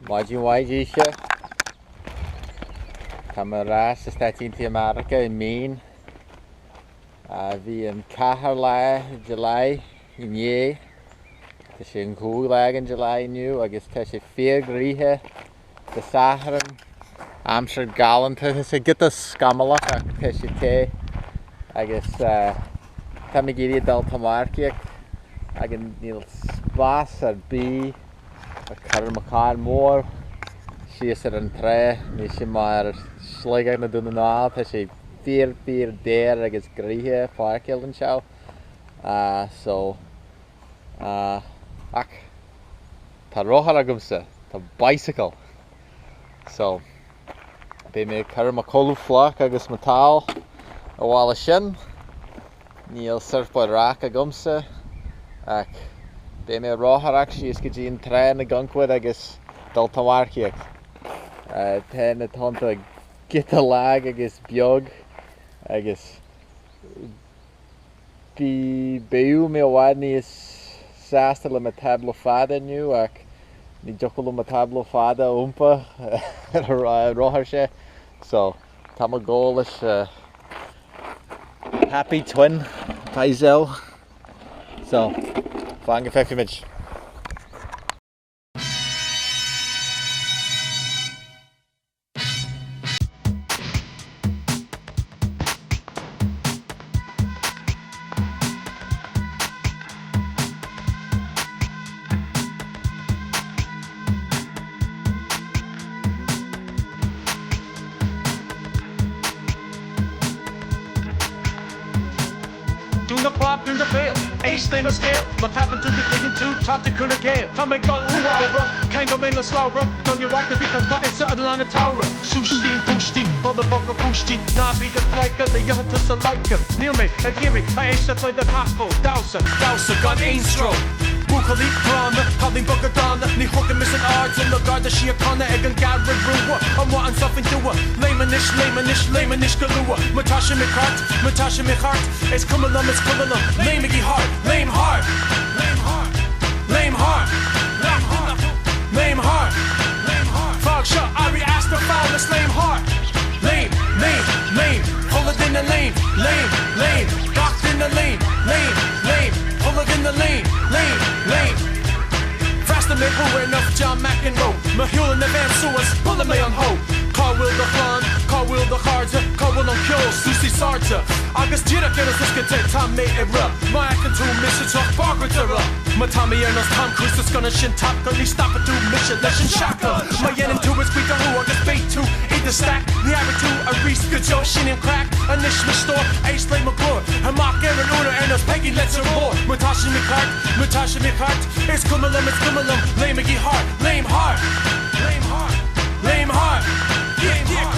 Maidin mhaith daoibhse. Tá mé ar ais i Stáit Aontaithe Meiriceá i Maine. Bhí an ceathair lá July inné. Tá sé an chúig lá den July inniu agus tá sé fíor gnoitheach Dé Sathairn, aimsir galánta. Tá sé giota scamallach ach tá sé te agus tá mé ag iarraidh dul tonnmharcaíocht agus níl spás ar bith ag cur mo charr mór síos ar an trá. Níl sé mar Sligeach nó Dún na nGall, tá sé fíor fíor daor agus gnoitheach páirceáil anseo. So ach tá rothar agamsa, tá bicycle. So beidh mé ag cur mo culaith fliuch agus mo towel abhaile sin. Níl surfboard rack agamsa ach beidh mé ag rothaireacht síos go dtí an trá na gConcubhair agus dul tonnmharcaíocht. Tá na tonnta giota lag agus beag agus bhí bheadh mé i bhfad níos sásta le mo tábla fada inniu ach ní dtiocfadh liom mo tábla fada a iompar ar an rothar seo so tá mé ag gabháil leis Happy Twin Pyzel so fan go bhfeicfimid. Dún do chlab, dún do bhéal, éist le mo scéal, Má thagann tú go dtuigeann tú, tá tú cur i gcéill. Tá mé ag dul uaidh, ceangal mé le slabhra, don Iaráic a bhí tá is a lán an tsamhraidh. Súistín, búistín, bulla boga búistín, ná bí do phleidhce, le gheobhaidh tusa like. Níl mé ag iarraidh a éisteacht le do chaco, damhsa, damhsa gan aon stró. Buachaillí gránna, cailín beaga dána, ní thugaimis an aird ar na Garda Síochána ag an gCeathrú Rua, amuigh anso faoin tuath. Léim anois, léim anois, léim anois go luath, má tá sé mícheart, má tá sé mícheart, is cuma liom, is cuma liom, léimigí thart, léim thart, léim thart, léim thart, léim thart, fág seo, éirí as do pholl is léim thart, léim, léim, léim, chuile duine léim, léim, léim, gach duine léim, léim, léim, chuile dhuine léim, léim, léim. Freastal mé thú ar nós John McEnroe, Mo shiúl ina bhean suas, buailfidh mé an hó. Cá bhfuil do chlann? Cá bhfuil do chairde? Cá bhfuil an ceol? Siúsaí Sairde. Agus díreach ar nós uisce te tá mé ag rith. Má fheiceann tú mise ag teacht bagairt orthu. Má tá mé ar nós Tom Cruise sa scannán sin Top Gun ní stopfaidh tú mise leis an shotgun. Má dhéanann tú is baoth thú agus beidh tú i do staic. Ní aireoidh tú arís go deo sin an craic. Anois mo stór, éist le mo ghlór. Amach ar an urlár ar nós Peggy Leitir Móir. Má tá sé mícheart, má tá sé mícheart, is cuma liom, is cuma liom, léimigí thart, léim thart.